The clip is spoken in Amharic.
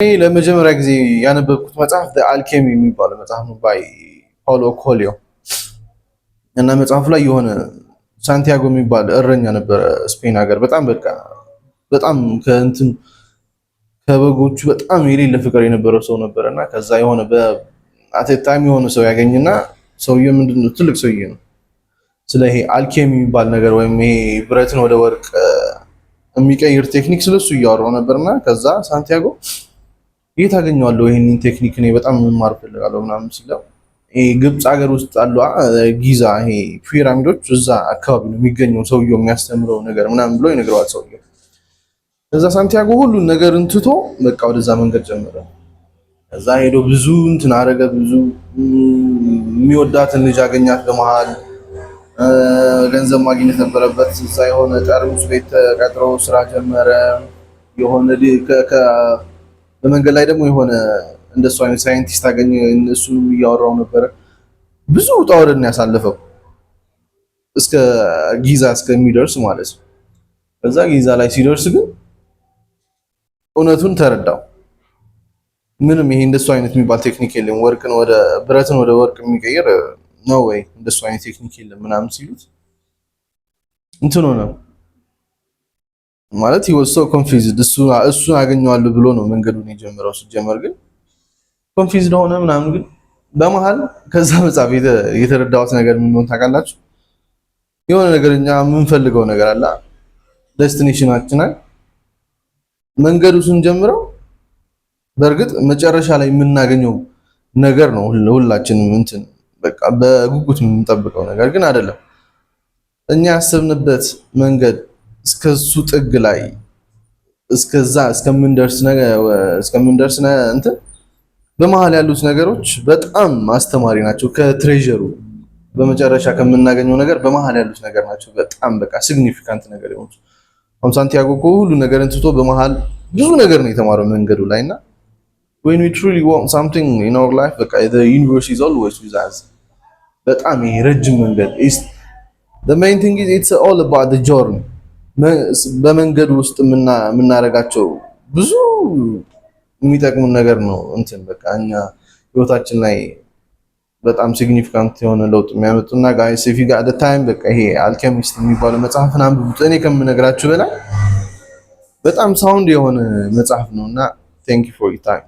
እኔ ለመጀመሪያ ጊዜ ያነበብኩት መጽሐፍ Alchemy የሚባለው መጽሐፍ ነው by Paulo Coelho። እና መጽሐፉ ላይ የሆነ ሳንቲያጎ የሚባል እረኛ ነበረ ስፔን ሀገር። በጣም በቃ በጣም ከእንትን ከበጎቹ በጣም የሌለ ፍቅር የነበረው ሰው ነበረ። እና ከዛ የሆነ በ at a time የሆነ ሰው ያገኝና ሰውዬው ምንድነው፣ ትልቅ ሰውዬ ነው፣ ስለ ይሄ alchemy የሚባል ነገር ወይም ይሄ ብረትን ወደ ወርቅ የሚቀይር ቴክኒክ ስለሱ እያወራው ነበርና ከዛ ሳንቲያጎ የት አገኘዋለሁ ይሄንን ቴክኒክ፣ እኔ በጣም መማር እፈልጋለሁ ምናምን ሲለው ይሄ ግብፅ ሀገር ውስጥ አሉ ጊዛ ይሄ ፒራሚዶች፣ እዛ አካባቢ ነው የሚገኘው ሰውየው የሚያስተምረው ነገር ምናምን ብሎ ይነግረዋል ሰውየው። ከዛ ሳንቲያጎ ሁሉን ነገር እንትቶ በቃ ወደዛ መንገድ ጀመረ። ከዛ ሄዶ ብዙ እንትን አረገ። ብዙ የሚወዳትን ልጅ አገኛት። በመሃል ገንዘብ ማግኘት ነበረበት። እዛ የሆነ ጠርሙስ ቤት ተቀጥሮ ስራ ጀመረ። የሆነ በመንገድ ላይ ደግሞ የሆነ እንደሱ አይነት scientist አገኘ። እሱንም እያወራው ነበረ። ብዙ ውጣ ውረድ ነው ያሳለፈው እስከ ጊዛ እስከሚደርስ ማለት ነው። ከዛ ጊዛ ላይ ሲደርስ ግን እውነቱን ተረዳው። ምንም ይሄ እንደሱ አይነት የሚባል ቴክኒክ የለም፣ ወርቅን ወደ ብረትን ወደ ወርቅ የሚቀይር ነው ወይ እንደሱ አይነት ቴክኒክ የለም ምናምን ሲሉት እንትን ሆነ ማለት he was so confused። እሱን አገኘዋለሁ ብሎ ነው መንገዱን የጀመረው። ሲጀመር ግን confused ሆነ ምናምን። ግን በመሀል ከዛ መጽሐፍ የተረዳሁት ነገር ምን እንደሆነ ታውቃላችሁ? የሆነ ነገር እኛ የምንፈልገው ነገር አለ፣ destination ኣችን መንገዱ ስንጀምረው በእርግጥ መጨረሻ ላይ የምናገኘው ነገር ነው ሁላችንም እንትን በቃ በጉጉት የምንጠብቀው ነገር ግን አይደለም። እኛ ያሰብንበት መንገድ እስከሱ ጥግ ላይ እስከዛ እስከምንደርስ እንትን በመሀል ያሉት ነገሮች በጣም አስተማሪ ናቸው። ከ treasure ኡ በመጨረሻ ከምናገኘው ነገር በመሀል ያሉት ነገር ናቸው በጣም በቃ significant ነገር የሆኑት። አሁን ሳንቲያጎ እኮ ሁሉ ነገርን ትቶ በመሀል ብዙ ነገር ነው የተማረው መንገዱ ላይ። እና when we truly want something in our life በቃ the universe is always with us። በጣም ይሄ ረጅም መንገድ is the main thing is it's all about the journey። በመንገዱ ውስጥ የምናደርጋቸው ብዙ የሚጠቅሙን ነገር ነው እንትን በቃ እኛ ህይወታችን ላይ በጣም significant የሆነ ለውጥ የሚያመጡና guys, if you got the time በቃ ይሄ Alchemist የሚባለው መጽሐፍን አንብቡት። እኔ ከምነግራችሁ በላይ በጣም sound የሆነ መጽሐፍ ነው እና thank you for your time።